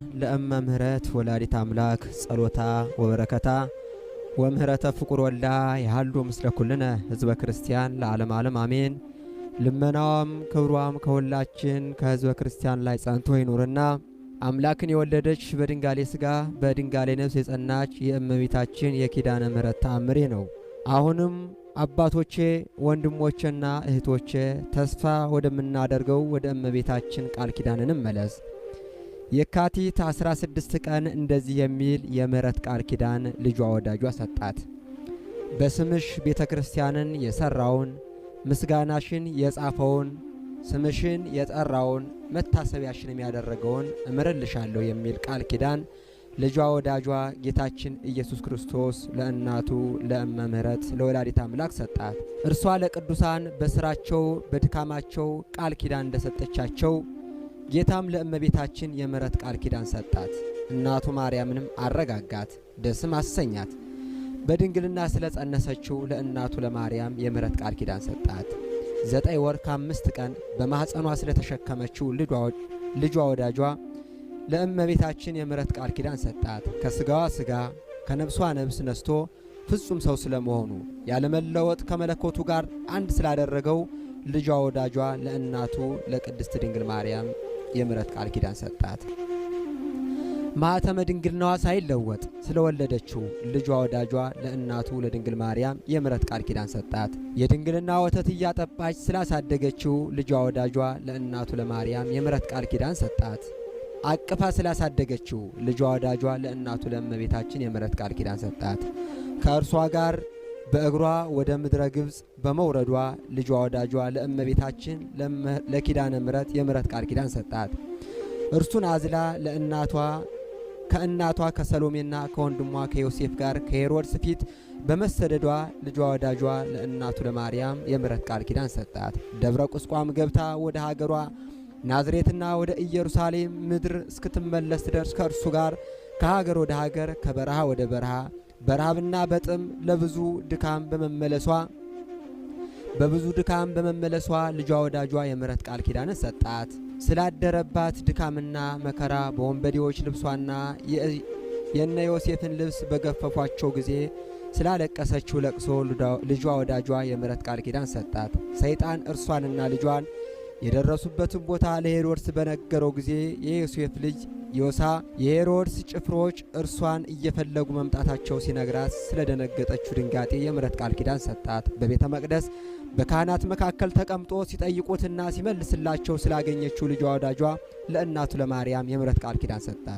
ለእመ ምህረት ወላዲት አምላክ ጸሎታ ወበረከታ ወምህረተ ፍቁር ወልዳ ያህሉ ምስለ ኩልነ ህዝበ ክርስቲያን ለዓለም ዓለም አሜን። ልመናዋም ክብሯም ከሁላችን ከህዝበ ክርስቲያን ላይ ጸንቶ ይኑርና አምላክን የወለደች በድንጋሌ ሥጋ በድንጋሌ ነፍስ የጸናች የእመቤታችን የኪዳነ ምህረት ተአምሬ ነው። አሁንም አባቶቼ ወንድሞቼና እህቶቼ ተስፋ ወደምናደርገው ወደ እመቤታችን ቃል ኪዳን እንመለስ። የካቲት 16 ቀን እንደዚህ የሚል የምህረት ቃል ኪዳን ልጇ ወዳጇ ሰጣት። በስምሽ ቤተ ክርስቲያንን የሰራውን፣ ምስጋናሽን የጻፈውን፣ ስምሽን የጠራውን፣ መታሰቢያሽን ያደረገውን እምርልሻለሁ የሚል ቃል ኪዳን ልጇ ወዳጇ ጌታችን ኢየሱስ ክርስቶስ ለእናቱ ለእመ ምህረት ለወላዲት አምላክ ሰጣት። እርሷ ለቅዱሳን በስራቸው በድካማቸው ቃል ኪዳን እንደሰጠቻቸው ጌታም ለእመቤታችን የምህረት ቃል ኪዳን ሰጣት። እናቱ ማርያምንም አረጋጋት፣ ደስም አሰኛት። በድንግልና ስለ ጸነሰችው ለእናቱ ለማርያም የምህረት ቃል ኪዳን ሰጣት። 9 ወር ከ5 ቀን በማኅፀኗ ስለተሸከመችው ልጇ ወዳጇ ለእመቤታችን የምህረት ቃል ኪዳን ሰጣት። ከስጋዋ ስጋ ከነፍሷ ነፍስ ነስቶ ፍጹም ሰው ስለመሆኑ ያለመለወጥ ከመለኮቱ ጋር አንድ ስላደረገው ልጇ ወዳጇ ለእናቱ ለቅድስት ድንግል ማርያም የምህረት ቃል ኪዳን ሰጣት። ማኅተመ ድንግልናዋ ሳይለወጥ ስለወለደችው ልጇ ወዳጇ ለእናቱ ለድንግል ማርያም የምህረት ቃል ኪዳን ሰጣት። የድንግልና ወተት እያጠባች ስላሳደገችው ልጇ ወዳጇ ለእናቱ ለማርያም የምህረት ቃል ኪዳን ሰጣት። አቅፋ ስላሳደገችው ልጇ ወዳጇ ለእናቱ ለእመቤታችን የምህረት ቃል ኪዳን ሰጣት። ከእርሷ ጋር በእግሯ ወደ ምድረ ግብፅ በመውረዷ ልጇ ወዳጇ ለእመቤታችን ለኪዳነ ምሕረት የምህረት ቃል ኪዳን ሰጣት። እርሱን አዝላ ለእናቷ ከእናቷ ከሰሎሜና ከወንድሟ ከዮሴፍ ጋር ከሄሮድስ ፊት በመሰደዷ ልጇ ወዳጇ ለእናቱ ለማርያም የምህረት ቃል ኪዳን ሰጣት። ደብረ ቁስቋም ገብታ ወደ ሀገሯ ናዝሬትና ወደ ኢየሩሳሌም ምድር እስክትመለስ ድረስ ከእርሱ ጋር ከሀገር ወደ ሀገር ከበረሃ ወደ በረሃ በረሃብና በጥም ለብዙ ድካም በመመለሷ በብዙ ድካም በመመለሷ ልጇ ወዳጇ የምህረት ቃል ኪዳንን ሰጣት። ስላደረባት ድካምና መከራ በወንበዴዎች ልብሷና የነ ዮሴፍን ልብስ በገፈፏቸው ጊዜ ስላለቀሰችው ለቅሶ ልጇ ወዳጇ የምህረት ቃል ኪዳን ሰጣት። ሰይጣን እርሷንና ልጇን የደረሱበትን ቦታ ለሄሮድስ በነገረው ጊዜ የዮሴፍ ልጅ ዮሳ የሄሮድስ ጭፍሮች እርሷን እየፈለጉ መምጣታቸው ሲነግራት ስለደነገጠችው ድንጋጤ የምህረት ቃል ኪዳን ሰጣት። በቤተ መቅደስ በካህናት መካከል ተቀምጦ ሲጠይቁትና ሲመልስላቸው ስላገኘችው ልጇ ወዳጇ ለእናቱ ለማርያም የምህረት ቃል ኪዳን ሰጣት።